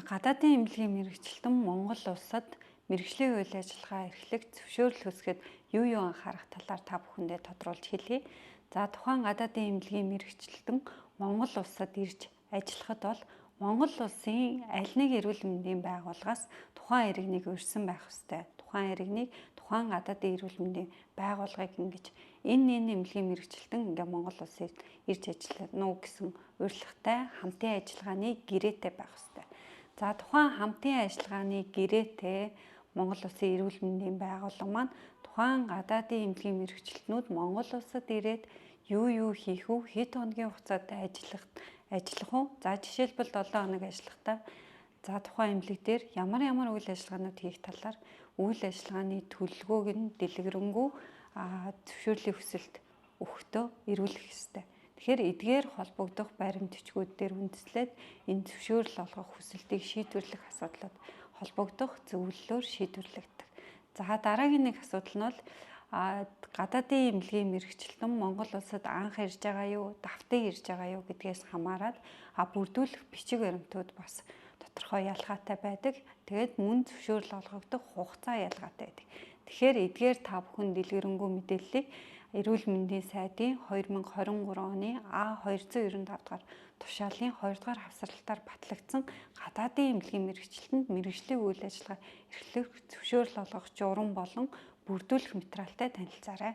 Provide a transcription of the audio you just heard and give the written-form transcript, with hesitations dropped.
Гадаадын эмнэлгийн мэргэжилтэн Монгол улсад мэргэжлийн үйл ажиллагаа эрхлэх зөвшөөрөл хүсэхэд юу юу анхаарах талаар та бүхэндээ тодруулж хэлье. За, тухайн гадаадын эмнэлгийн мэргэжилтэн Монгол улсад ирж ажиллахад бол Монгол улсын аль нэг эрүүл мэндийн байгууллагаас тухайн иргэнийг урьсан байх ёстой. Тухайн иргэнийг, тухайн гадаадын эрүүл мэндийн байгууллагыг ингэж энэ эмнэлгийн мэргэжилтэн ингээ Монгол улсад ирж ажиллана уу гэсэн урилгатай хамтын ажиллагааны гэрээтэй байх ёстой. За, тухайн хамтын ажиллагааны гэрээтэй Монгол улсын эрүүл мэндийн байгууллага маань тухайн гадаадын эмнэлгийн мэргэжилтнүүд Монгол улсад ирээд юу юу хийх үү, хэд хоногийн хугацаатай ажиллах уу? За, жишээлбэл, 7 хоног ажиллахдаа, за, тухайн эмнэлэг дээр ямар ямар үйл ажиллагаанууд хийх талаар үйл ажиллагааны төлөвлөгөөг нь дэлгэрэнгүй зөвшөөрлийн хүсэлт өгөхдөө ирүүлэх ёстой. Тэгэхээр эдгээр холбогдох баримт бичгүүд дээр үндэслээд энэ зөвшөөрөл олгох хүсэлтийг шийдвэрлэх асуудлууд холбогдох зөвлөлөөр шийдвэрлэгддэг. За, дараагийн нэг асуудал нь бол гадаадын эмнэлгийн мэргэжилтэн Монгол улсад анх ирж байгаа юу, давтан ирж байгаа юу гэдгээс хамаарат бүрдүүлэх бичиг баримтууд бас тодорхой ялгаатай байдаг. Тэгээд мөн зөвшөөрөл олгогдох хугацаа ялгаатай байдаг. Тэгэхээр эдгээр та бүхэн дэлгэрэнгүй мэдээллийг Эрүүл мэндийн сайдын 2023 оны А295 дугаар тушаалын 2 дугаар хавсралтаар батлагдсан гадаадын эмнэлгийн мэргэжилтэнд мэргэжлийн үйл ажиллагаа эрхлэх зөвшөөрөл олгох журам болон бүрдүүлэх материалтай танилцаарай.